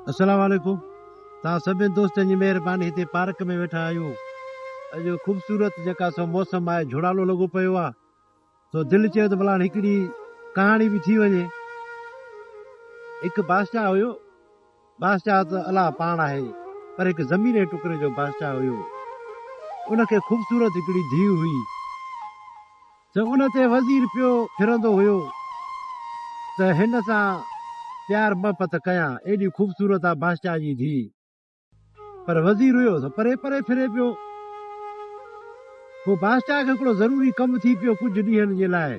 السلام عليڪم توهان سڀني دوستن جي مهرباني هتي پارڪ ۾ ويٺا آهيون اڄ خوبصورت جيڪا سو موسم آهي جھڙالو لڳو پيو آهي سو دل چيو ته ڀلا هاڻي هڪڙي ڪهاڻي به ٿي وڃي هڪ بادشاهه هيو بادشاهه ته الله پاڻ آهي پر هڪ زمين جي ٽڪري جو بادشاهه هيو ان کي خوبصورت هڪڙي ڌيء هئي ته ان تي وزير پيو ڦرندو هيو ته هن سان پيار محبت ڪيان، ايڏي خوبصورت آ بادشاهه جي ڌيء. پر وزير هيو سو پري پري ڦري پيو. پوء بادشاهه کي هڪڙو ضروري ڪم ٿي پيو ڪجهه ڏينهن جي لاء.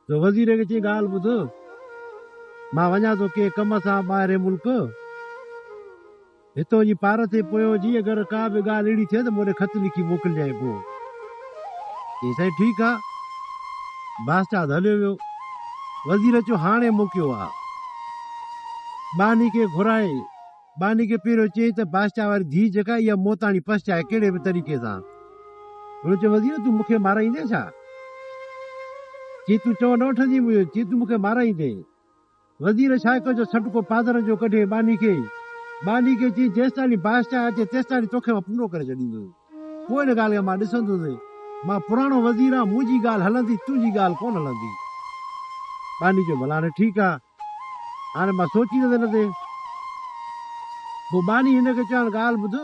سو وزير کي چيائين ڳالهه ٻڌ، مان وڃان ٿو ڪنهن ڪم سان ٻاهرين ملڪ. هتو جي پار تي پيو جي اگر ڪا به ڳالهه اهڙي ٿئي ته مون ڏي خط لکي موڪلجانء پوء. چيائين سائين ٺيڪ آ. بادشاهه ته هليو ويو. وزير چيو هاڻي موقعو آ. ٻانهي کي گهرائي ٻانهي کي پهريون چيائين ته بادشاهه واري ڌيء جيڪا اها موتاڻي پسچائي ڪهڙي به طريقي سان. هن چيو وزير تون مون کي مارائيندين ڇا؟ چيائين تون چئو نه وٺندين منهنجو. چيائين تون مون کي مارائيندين. وزير ڇا ڪيو جو سٽڪو پادرن جو ڪڍي ٻانهي کي ٻانهي کي چيائين، جيستائين بادشاهه اچي تيستائين توکي مان پورو ڪري ڇڏيندس. پوء ان ڳالهه کي مان ڏسندس. مان پراڻو وزير آهيان، منهنجي ڳالهه هلندي، تنهنجي ڳالهه ڪونه هلندي. ٻانهي چيو، ڀلا هاڻي ٺيڪ آهي. هاڻي مان سوچيندس ان تي. پوء ٻانهي هن کي چيو، هاڻي ڳالهه ٻڌ.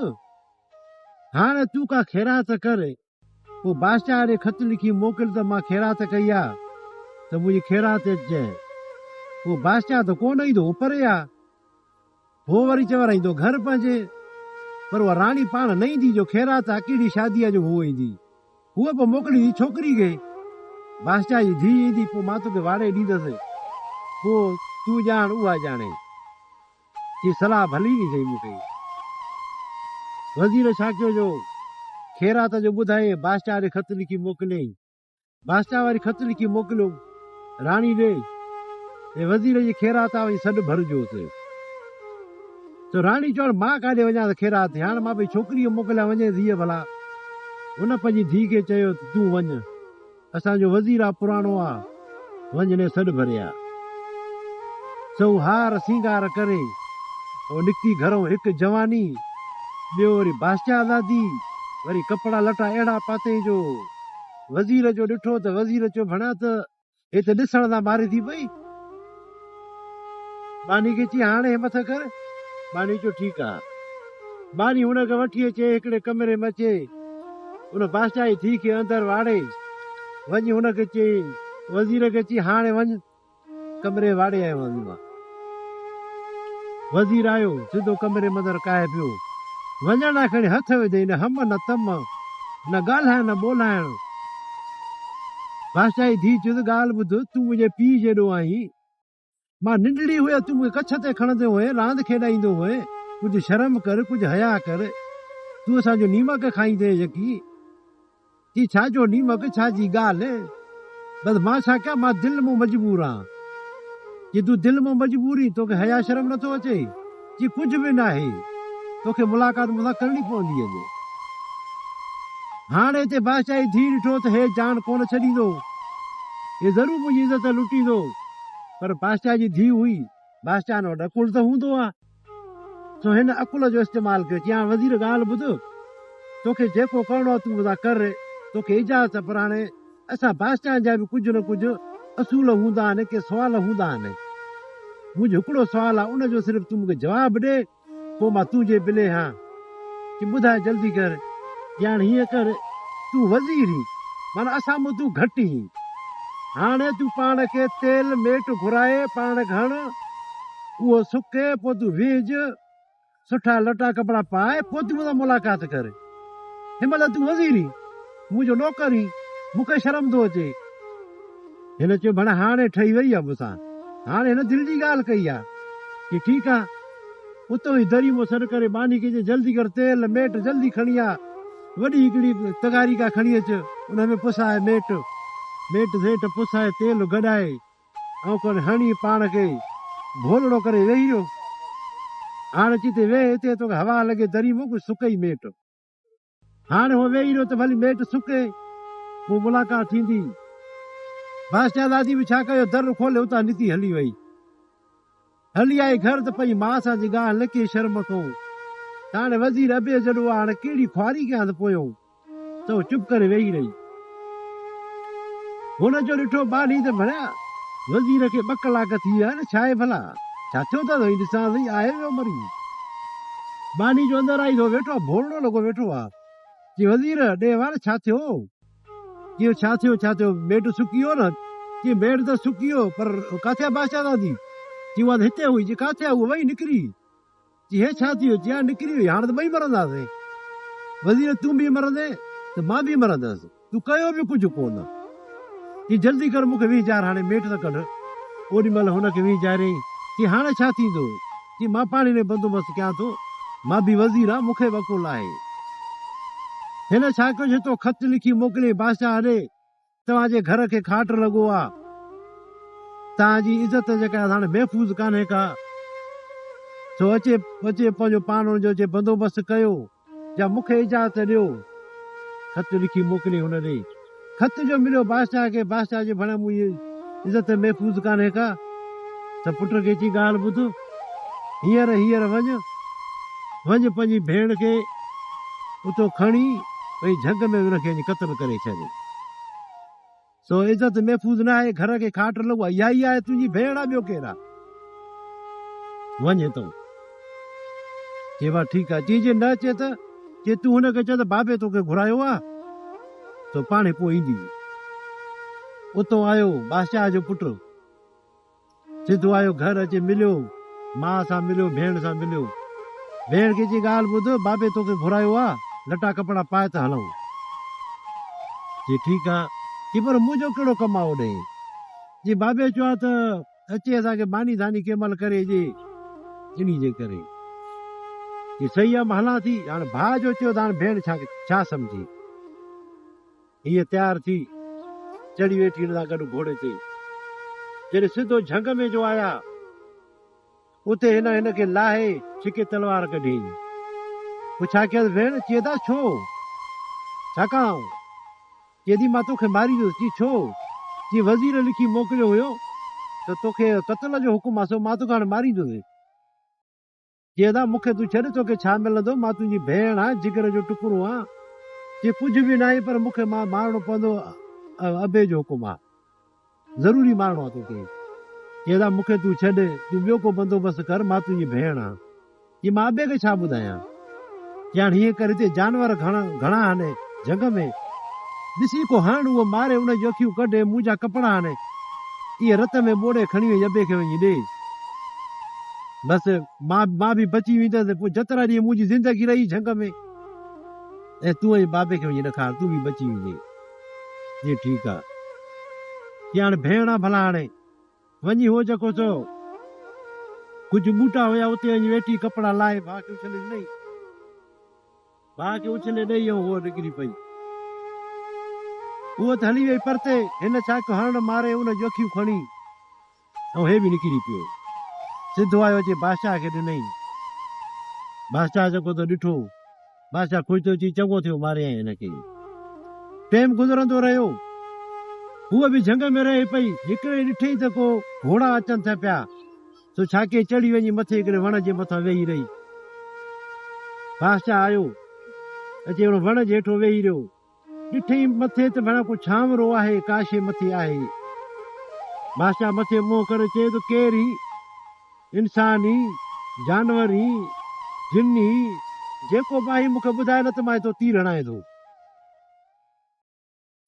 هاڻي تون ڪا خيرات ڪر. پوء بادشاهه ڏي خط لکي موڪل ته مان خيرات ڪئي آ ته منهنجي خيرات تي اچجانء. پوء بادشاهه ته ڪونه ايندو، هو پري آ. هو وري چورائيندو گهر پنهنجي. پر اها راڻي پاڻ نه ايندي جو خيرات آ، ڪهڙي شادي آ جو هوء ايندي. هوء پوء موڪليندي ڇوڪري کي. بادشاهه جي ڌيء ايندي، پوء مان توکي واڙي ڏيندس. پوء تون ڄاڻ اها ڄاڻي. چي صلاح ڀلي ڏني اٿئي مون کي. وزير ڇا ڪيو جو خيرات جو ٻڌائين بادشاهه ڏي خط لکي موڪليائين. بادشاهه وري خط لکي موڪليو راڻي ڏي ۽ وزير جي خيرات آ وڃي سڏ ڀرجوس. سو راڻي چيو هاڻ مان ڪاڏي وڃان ته خيرات ٿئي هاڻ مان پنهنجي ڇوڪريء کي موڪليان وڃي ڌيء ڀلا. هن پنهنجي ڌيء کي چيو ته تون وڃ. اسان جو وزير آ پراڻو آ، وڃ ني سڏ ڀري آ. سو هار سينگار ڪري او نڪتي گهرئون هڪ جواني، ٻيو وري بادشاهه زادي، وري ڪپڙا لٽا اهڙا پاتئين جو وزير جو ڏٺو ته وزير چيو ڀڻيا ته هي ته ڏسڻ سان ماري ٿي پئي. ٻانهي کي چيائين هاڻي همٿ ڪر. ٻانهي چيو ٺيڪ آ. ٻانهي هن کي وٺي اچي هڪڙي ڪمري ۾ اچي ان بادشاهه جي ڌيء کي اندر واڙي وڃي هن کي چيائين وزير کي چيائين هاڻي وڃ ڪمري واڙي آيو آهيان مان. وزير آيو سڌو ڪمري مندر ڪاهي پيو. وڃڻ لاء کڻي هٿ وڌئين نه هم نه تم نه ڳالهائڻ نه ٻولهائڻ. بادشاهه جي ڌيء چيس ڳالهه ٻڌ تون منهنجي پيء جيڏو آهين. مان ننڍڙي هيس تون مون کي ڪڇ تي کڻندو هئين، راند کيڏائيندو هئين، ڪجهه شرم ڪر، ڪجهه حياء ڪر، تون اسان جو نيمڪ کائيندين يڪي. چي ڇا جو نيمڪ، ڇا جي ڳالهه، بس مان ڇا ڪيان، مان دل مون مجبور آن. چي تون دل مون مجبور اين، توکي حياء شرم نٿو اچي؟ چي ڪجهه به ناهي، توکي ملاقات مون سان ڪرڻي پوندي اڄ. هاڻ هتي بادشاهه جي ڌيء ڏٺو ته هي جان ڪونه ڇڏيندو، هي ضرور منهنجي عزت لٽيندو. پر بادشاهه جي ڌيء هئي، بادشاهن وٽ عقل ته هوندو آ، سو هن عقل جو استعمال ڪيو، چيائين وزير ڳالهه ٻڌ، توکي جيڪو ڪرڻو آ تون مون سان ڪر، توکي اجازت آ، پر هاڻي اسان بادشاهن جا به ڪجهه نه ڪجهه اصول هوندا آهن، ڪي سوال هوندا آهن. منهنجو هڪڙو سوال آ، ان جو صرف تون مون کي جواب ڏي، پوء مان تنهنجي بلي هان. چي ٻڌاء جلدي ڪر. ڄاڻ هيئن ڪر، تون وزير هين، معنيٰ اسان مون تون گهٽ هين. هاڻي تون پاڻ کي تيل ميٽ گهرائي پاڻ گهڻ، اهو سڪي، پوء تون ويهج، سٺا لٽا ڪپڙا پائي، پوء تون مون سان ملاقات ڪر. هن مهل تون وزير هين، منهنجو نوڪر هين، مون کي شرم ٿو اچي. هن چيو، ڀڻ هاڻي ٺهي وئي آ مون سان. هاڻي هن دل جي ڳالهه ڪئي آ. چي ٺيڪ آ. اتو ئي دري مون سڏ ڪري ٻانهي کي چي جلدي ڪر تيل، ميٽ جلدي کڻي آ. وڏي هڪڙي تغاري ڪا کڻي اچ، ان ۾ پساء ميٽ. ميٽ زيٽ پسائي تيل گڏائي ائون ڪري هڻي پاڻ کي ڀولڙو ڪري ويهي رهيو. هاڻ چي تي ويهه هتي توکي هوا لڳي دري مون ڪجهه سڪئي ميٽ. هاڻ هو ويهي رهيو ته ڀلي ميٽ سڪي، پوء ملاقات ٿيندي. بادشاهزادي به ڇا ڪيو، در کولي اتان نڪتي هلي وئي. هلي آئي گهر ته پنهنجي ماء سان جي ڳالهه نه ڪئي شرم کئون ته هاڻي وزير ابي جڏو آ هاڻي ڪهڙي خواري ڪيانس پويون ته هو چپ ڪري ويهي رهي. هن جو ڏٺو ٻانهي ته ڀڻيا وزير کي ٻه ڪلاڪ ٿي ويا آهن ڇاهي ڀلا ڇا ٿيو اٿس وڃي ڏسان سهي آهي ويو مري. ٻانهي جو اندر آئي ٿو ويٺو آ ڀولڙو لڳو ويٺو آ چي وزير ڏي وار ڇا ٿيو. چيو، ڇا ٿيو، ڇا ٿيو، ميٽ سڪي ويو نه؟ چي، ميٽ ته سڪي ويو، پر ڪاٿي آ بادشاهزادي؟ چي، اها ته هتي هئي. چي، ڪاٿي آ؟ هوء وئي نڪري. چي، هي ڇا ٿي ويو؟ چي، ها نڪري وئي، هاڻ ته ٻئي مرنداسين. وزير، تون به مرندين ته مان به مرندس، تون ڪيو به ڪجهه ڪو نه. چي، جلدي ڪر، مون کي وينهنجار، هاڻي ميٽ ته ڪڍ. اوڏي مهل هن کي وينهنجاريائين. چي، هاڻي ڇا ٿيندو؟ چي، مان پاڻهي ني بندوبست ڪيان ٿو، مان به وزير آهيان، مون کي به عقل آهي. هن ڇا ڪيو جو تو خط لکي موڪليائين بادشاهه ڏي، توهان جي گهر کي کاٽ لڳو آ، توهان جي عزت جيڪا آهي هاڻي محفوظ ڪانهي ڪا، سو اچي اچي پنهنجو پاڻ ان جو اچي بندوبست ڪيو يا مون کي اجازت ڏيو. خط لکي موڪليائين هن ڏي. خط جو مليو بادشاهه کي، بادشاهه چيو ڀڻيا منهنجي عزت محفوظ ڪانهي ڪا، ته پٽ کي چي ڳالهه ٻڌ، هينئر هينئر وڃ، وڃ پنهنجي ڀيڻ کي اتو کڻي وڃي جهنگ ۾ ان کي وڃي قتل ڪري ڇڏ. سو عزت محفوظ نه آهي، گهر کي کاٽ لڳو آهي، اها ئي آهي تنهنجي ڀيڻ آهي ٻيو ڪير آهي. وڃ هتئون. چي وا ٺيڪ آهي. چي جي نه اچي ته؟ چي تون هن کي چئه ته بابي توکي گهرايو آهي، سو پاڻهي پوء ايندي. اتو آيو بادشاهه جو پٽ. سڌو آيو گهر اچي مليو، ماء سان مليو، ڀيڻ سان مليو. ڀيڻ کي چي ڳالهه ٻڌ، بابي توکي گهرايو آ، لٽا ڪپڙا پائي ته هلون. چي ٺيڪ آ. چي پر منهنجو ڪهڙو ڪم آ اوڏهين؟ چي بابي چيو آ ته اچي اسان کي ماني ڌاني ڪنهن مهل ڪري ڏي، انهي جي ڪري. چي صحيح آ مان هلان ٿي. هاڻ ڀاء جو چيو ته هاڻ ڀيڻ ڇا ڇا سمجهي. هيء تيار ٿي، چڙهي ويٺي هن سان گڏ گهوڙي تي. جڏهن سڌو جهنگ ۾ جو آيا، اتي هن هن کي لاهي ڇڪي تلوار ڪڍيائين. پڇا ڪيس، ڀيڻ، چئي ادا ڇو؟ ڇا ڪان؟ چئي ٿي، مان توکي ماريندس. چي ڇو؟ چي وزير لکي موڪليو هيو ته توکي قتل جو حڪم آ، سو مان توکي هاڻي ماريندس. چي ادا مون کي تون ڇڏ، توکي ڇا ملندو، مان تنهنجي ڀيڻ آهيان، جگر جو ٽڪرو آهيان. چي ڪجهه به ناهي پر مون کي مان مارڻو پوندو، ابي جو حڪم آ، ضروري مارڻو آ توکي. چي ادا مون کي تون ڇڏ، تون ٻيو ڪو بندوبست ڪر، مان تنهنجي ڀيڻ آهيان. چي مان ابي کي ڇا ٻڌايان؟ چي هاڻ هيئن ڪر هتي جانور گهڻا آهن جهنگ ۾، ڏسي ڪو هرڻ اهو ماري ان جون اکيون ڪڍ ۽ منهنجا ڪپڙا آڻي اهي رت ۾ ٻوڙي کڻي وڃي ابي کي وڃي ڏي. بس مان مان به بچي ويندس ۽ پوء جيترا ڏينهن منهنجي زندگي رهي جهنگ ۾ ۽ تون وڃي بابي کي وڃي ڏکار تون به بچي ويندين. جي ٺيڪ آ. چي هاڻ ڀيڻ آ ڀلا هاڻي وڃي هو جيڪو سو ڪجهه ٻوٽا هيا اتي وڃي ويٺي ڪپڙا لاهي ڀاء کي اڇلي ڏنائين. ڀاء کي اڇلي ڏئي ۽ هوء نڪري پئي. هوء ته هلي وئي پرتي هن ڇا ڪيو هرڻ ماري ان جون اکيون کڻي ۽ هي به نڪري پيو. سڌو آيو اچي بادشاهه کي ڏنائين. بادشاهه جيڪو ته ڏٺو. بادشاهه خوش ٿيو چي چڱو ٿيو ماريائين هن کي. ٽيم گذرندو رهيو. هوء به جهنگ ۾ رهي پئي. هڪڙي ڏينهن ڏٺئي ته ڪو گهوڙا اچن ٿا پيا. سو ڇا ڪيائين چڙهي وڃي مٿي هڪڙي وڻ جي مٿان ويهي رهي. بادشاهه آيو. اچي ان وڻ جي هيٺو ويهي رهيو. ڏٺئين مٿي ته ڀلا ڪو ڇانورو آهي، ڪا شيء مٿي آهي. بادشاهه مٿي منهن ڪري چيو ته ڪير هي؟ انسان هي، جانور هي، جن هي، جيڪو به آهين مون کي ٻڌاء نه ته مان هتو تير هڻائين ٿو.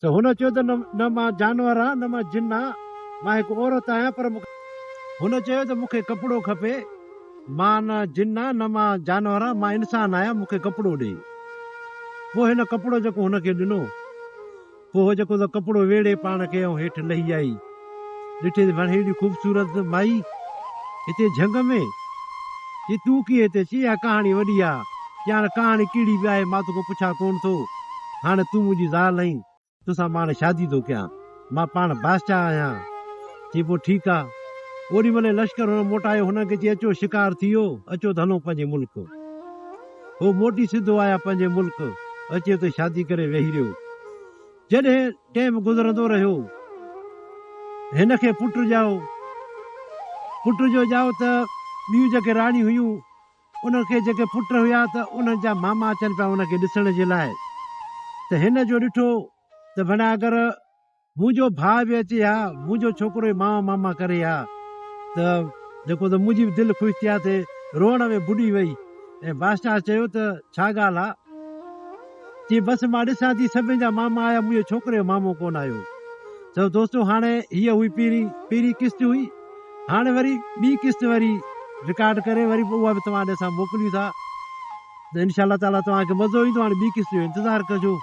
ته هن چيو ته نه مان جانور آهيان نه مان جن آهيان، مان هڪ عورت آهيان پر مون کي. هن چيو ته مون کي ڪپڙو کپي، مان نه جن آهيان نه مان جانور آهيان، مان انسان آهيان، مون کي ڪپڙو ڏي. پوء هن ڪپڙو جيڪو هن کي ڏنو، پوء هوء جيڪو سو ڪپڙو ويڙهي پاڻ کي ۽ هيٺ لهي آئي. ڏٺي ته ڀڻ هيڏي خوبصورت مائي هتي جهنگ ۾؟ چي تون ڪيئن هتي؟ چي اها ڪهاڻي وڏي آ. چي هاڻ ڪهاڻي ڪهڙي به آهي مان توکان پڇان ڪونه ٿو. هاڻ تون منهنجي زال آهين، توسان مان هاڻي شادي ٿو ڪيان. مان پاڻ بادشاهه آهيان. چي پوء ٺيڪ آ. اوڏي مهل ئي لشڪر هن موٽايو. هنن کي چي اچو شڪار ٿي ويو، اچو ته هلون پنهنجي ملڪ. هو موٽي سڌو آيا پنهنجي ملڪ، اچي اتي شادي ڪري ويهي رهيو. جڏهن ٽيم گذرندو رهيو، هن کي پٽ ڄائو. پٽ جو ڄائو ته ٻيون جيڪي راڻيون هيون انهن کي جيڪي پٽ هيا ته انهن جا ماما اچن پيا ان کي ڏسڻ جي لاء ته هن جو ڏٺو ته ڀلا اگر منهنجو ڀاء به اچي ها منهنجو ڇوڪرو ئي ماما ماما ڪري ها ته جيڪو ته منهنجي به دل خوش ٿئي ها ته روئڻ ۾ ٻڏي وئي ۽ بادشاهه چيو ته ڇا ڳالهه آ؟ چي بس مان ڏسان ٿي سڀن جا ماما آيا منهنجي ڇوڪري جو مامو ڪونه آيو. چيو دوستو هاڻي هيء هئي پهرين پهرين قسط هئي هاڻي وري ٻي قسط وري رڪارڊ ڪري وري پوء اها به توهان ڏي اسان موڪليون ٿا ته انشاء الله تعالي توهان کي مزو ايندو هاڻي ٻي قسط جو انتظار ڪجو.